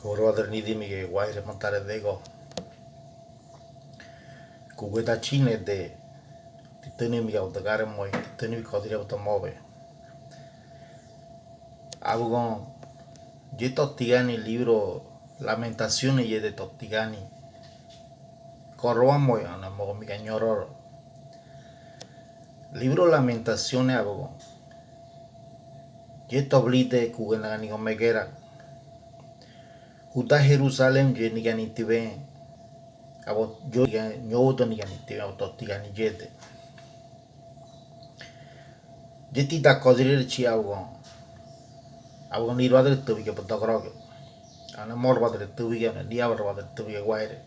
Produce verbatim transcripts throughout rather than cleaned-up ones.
Oro adre nidimi ke waire matare dego. Kuwe da chine de, titeni mi au dagare moi, titeni mi kodire bota mobe. Abugon, ye totigani libro Lamentaciones ye de totigani. Koroa moi ana mogo mi ka ñororo. Libro Lamentaciones abugon. Ye toblide kuwe naganigo megera. Huda Jerusalem ye niganitiwe. Abo yo ñodo niganitiwe, abo totigani yede. Ye tida kodirere chi abugon. Abugon nirwadre tubige bodogoroge. Ana morwadre tubige, ana niabarwadre tubige waire.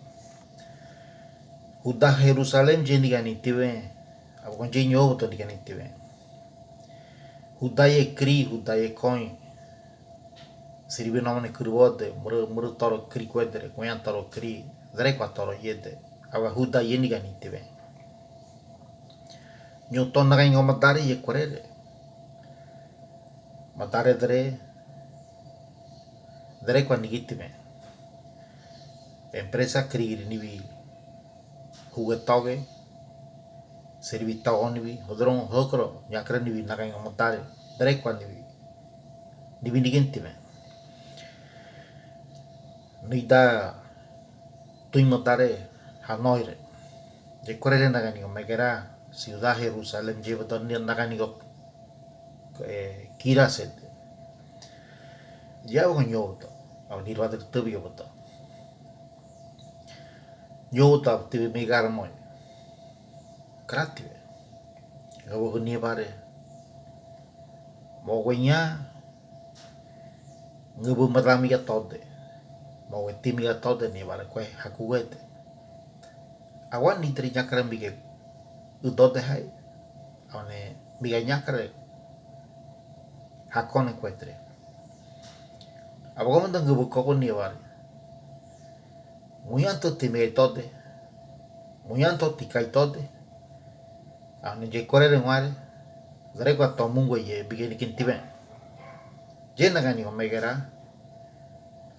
Huda Jerusalem ye niganitiwe. Abugon ye ñodo niganitiwe. Huda ye kri, huda ye koñi. Siribi nomone kuribode, muru, muru toro kri kuedre, kuña toro kri, drekua toro yede. Awa huda ye niganitiwe. Ñuto naganigo madare ye korere. Madare dre, drekua nigitiwe. Empresa kri giri niwi huge toge, siribi togo niwi, hodoron hokoro, ñakara niwi naganigo madare, drekua niwi, niwi nigitiwe. Nida tuin madare hanoire. Ye korere naganigo megera, ciudad Jerusalem, ye boto ni naganigo, eh, kirasete. Ye abugon ñodo, abugon nirwadre tubige boto. Ñodo tibi migar moi. Kratibe. Abugon nibare. Mogo ña, ngubui madamiga tode. Mogo timiga tode nibare kue hakuwete. Awa nidre ñakara miga udode hai. Awa ne miga ñakara hakone kuedre. Abugon manda ngubui kogo nibare. Muñanto timiga tode. Muñanto tikai tode. Awa ne ye korere ngware. Drekua to mungwe ye bigeni kintibe. Ye naganigo megera.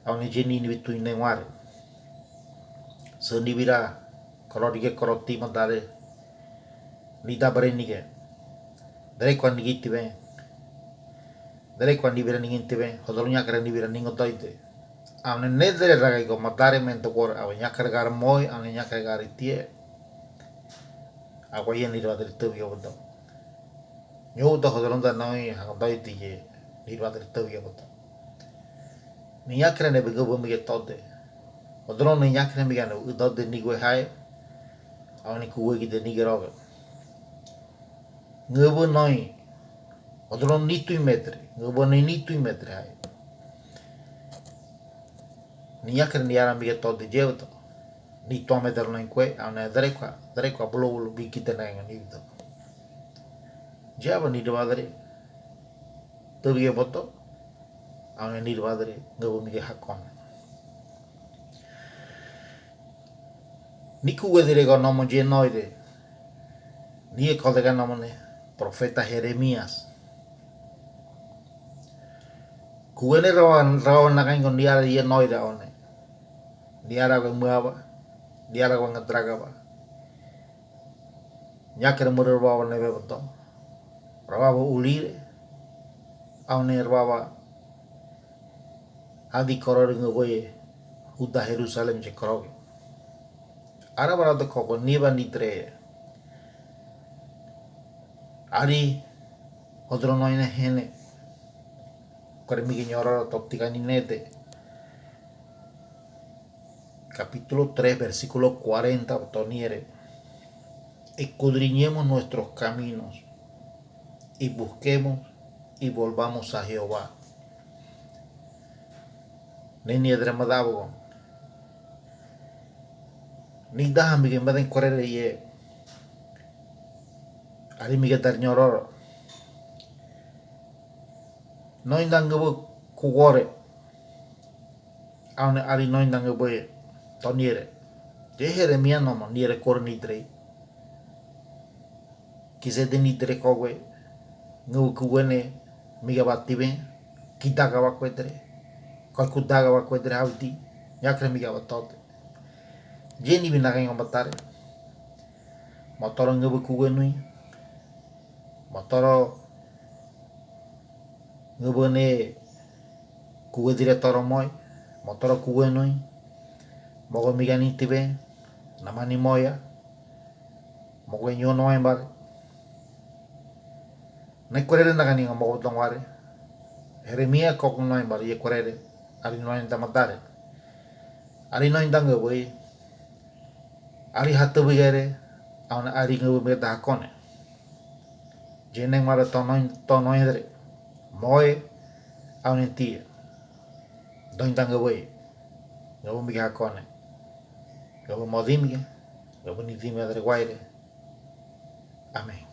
Awa ne ye ni niwi tuine ngware. Seni bira. Kororige koroti madare. Nida bare nige. Drekua nigitiwe. Drekua nibira nigitiwe. Hodoron ñakara nibira nigodoide. Awa ne nedre raga igo madare mendokor awa ñakara gar moi, awa ne ñakara gar itie. Awa ye nirwadre tubige boto. Ñodo hodoron da noi hagodoide ye nirwadre tubige boto. Ni ñakara ne bingo bo mige tode. Hodoron ni ñakara miga ne udode nigwe hai. Awa ne kuwe gide nigeroge. Ngubui noi. Hodoron ni tuin medre. Ngubui noi ni tuin medre hai. Ni ñakara ni ara miga tode ye boto. Ni tuin medre noi kue, awa ne drekua, drekua bulu bulu bikite na nga ni boto. Ye abugon nirwadre tubige boto. Awa ne nirwadre ngubui miga hakon. Ni kuwe dirego nomo ye noire. Ni e kodega nomone profeta Jeremías. Kuwe ne rawa, rawa naganigo niara ye noire awa ne. Niara we muawa, niara we ngadragawa. Ñakara muru rawa nebe boto. Rawa ulire. Awa ne rawa. Adi korore ngubui Huda Jerusalem ye koroge. Ara bara do kogo niba nidre. Ari hodoron noi ne hene. Kore miga ñororo totigani nede. Capítulo tres, versículo cuarenta, boto niere. Escudriñemos nuestros caminos, y busquemos, y volvamos a Jehová. Ne niedre mada abugon. Ni daha miga maden korere ye. Ari miga dar ñororo. Noi nda ngubui kugore. Awa ne ari noi nda ngubui to niere. Ye Jeremías nomo niere kore nidre. Kise de nidre kowe. Ngubui kuwe ne miga batibe. Kida gaba kuedre. Kóikudaga wa kuwe dre hawiti, ñakara mi ga wa tote. Jeni bi nagán ña matare. Motoro ngubue kuwe nui. Motoro ngubue ne kuwe dire toro moe. Motoro kuwe nui. Mogo mi ga nitibe. Namani moya. Mogo ñuno embare. Nai kuerere nagán ña mogo tonware. Heremia koko no embare ye kuerere. Ari no enda matare. Ari no enda ngubue. Ari hatu bigere. Aun ari ngubue bigere da hakone. Jene mara tono, tono edre. Moe. Aun tia. Doin da ngubue. Ngubue bigere hakone. Ngubue modimige. Ngubue nidimige dre waire. Amén.